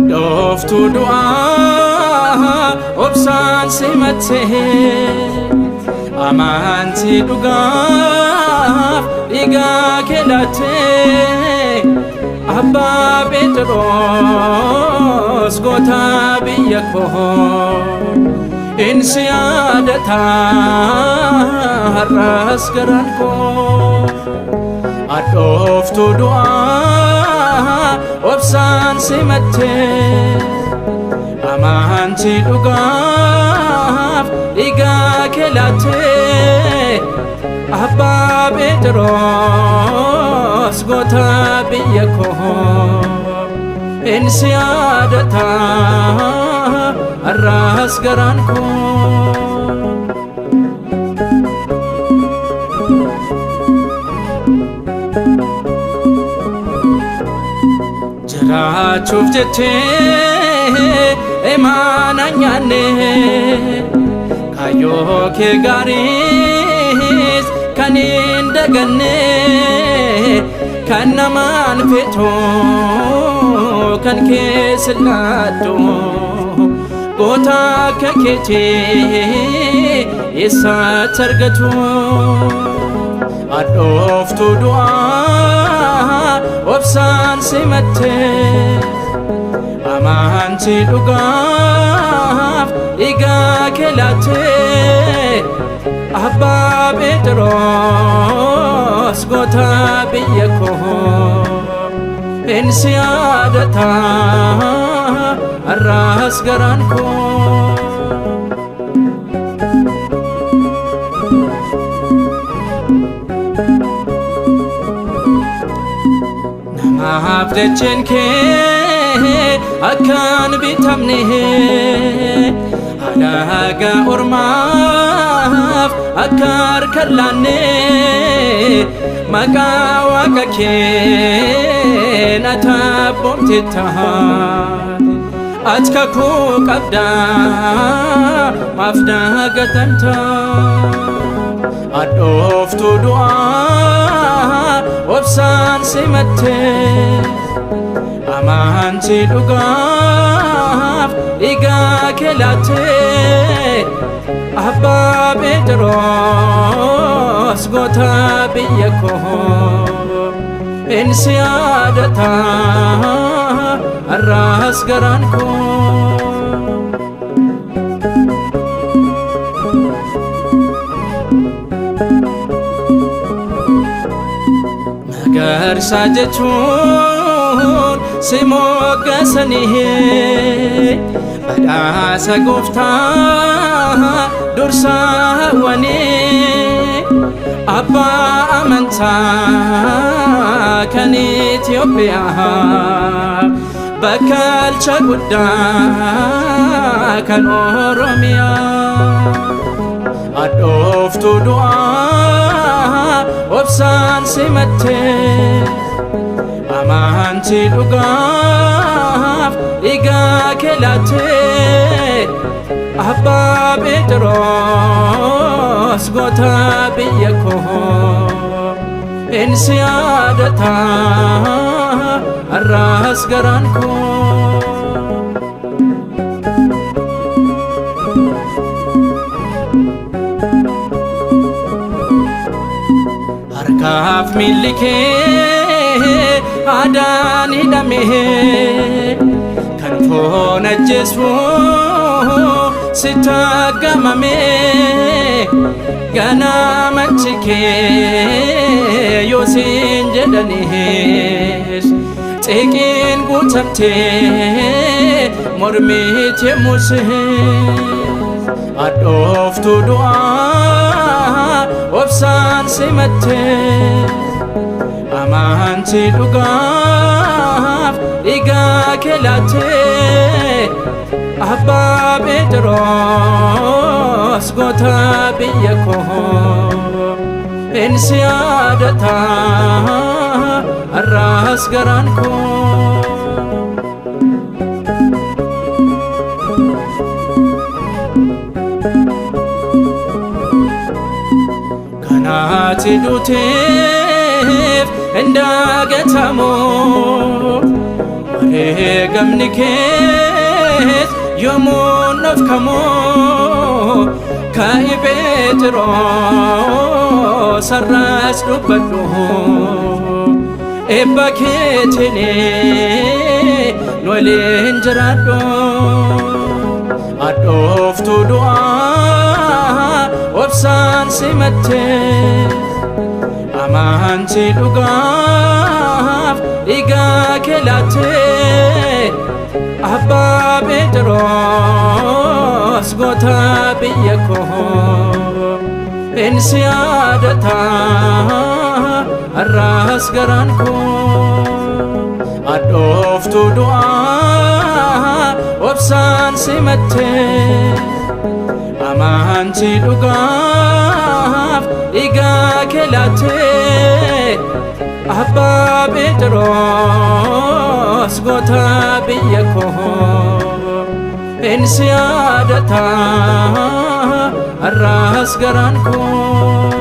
Dhooftuu du'aa obsaan simattee, amantii dhugaaf dhiigaa kee laattee, Abbaa Phexros goota biyya koo, insi yaadataa har'as garaan koo. Hadhooftuu du'aa obsaan simattee, amantii dhugaaf dhiigaa kee laattee, Abbaa Phexros goota biyya koo, insi yaadataa har'as garaan koo. Jiraachuuf jettee imaana nyaanne, kaayyoo kee gaariis kan hin daganne, kan namaan feetu kan keessa laattu, goota akka keetii eessatti argatu? Hadhooftuu du'aa obsaan simattee, amantii dhugaaf dhiigaa kee laattee, Abbaa Phexros goota biyya koo, insi yaadataa har'as garaan koo. Namaaf dacheen kee akkaan bitamne, alagaa ormaaf akka harka laanne, maqaa waaqa kee na taabboomte taate. Ati kakuu qabda, maaf dagatamta? Hadhooftuu du'aa obsaan simattee, amantii dhugaaf dhiigaa kee laattee, Abbaa Phexros goota biyya koo, insi yaadataa har'as garaan koo. Magarsaa jechuun si moggaasanii, badhaasa gooftaa dursaa hawwanii, abbaa amantaa kan Itoophiyaa, bakkalcha guddaa kan Oromiyaa. Hadhooftuu du'aa obsaan simattee, amantii dhugaaf dhiigaa kee laattee, Abbaa Phexros goota biyya koo, insi yaadataa har'as garaan koo. Harkaaf miilli kee aadaan hidhame, kan foon ajjeesu sitti aggamame, ganamachi kee yoo siin jedhanis xiiqiin guutamtee mormite Musee. Hadhooftuu du'aa obsaan simattee, amantii dhugaaf dhiigaa kee laattee, Abbaa Phexros Goota biyya koo, insi yaadata har'as garaan koo. Kanaati duuteef hin daagatamu, wareegamni kees yoomuu dhofkamu. Ka'i Pheexiroos, har'as dubbadhu, eebba keetiin nu waliin jiraadhu. Hadhooftuu du'aa obsaan simattee, amantii dhugaaf dhiigaa kee laattee, Abbaa Pheexiroos, goota biyya koo, insi yaadata har'as garaan koo. Hadhooftuu du'aa obsaan simattee, amantii dhugaaf dhiigaa kee laattee, Abbaa Pheexiroos, goota biyya koo, insi yaadata har'as garaan koo.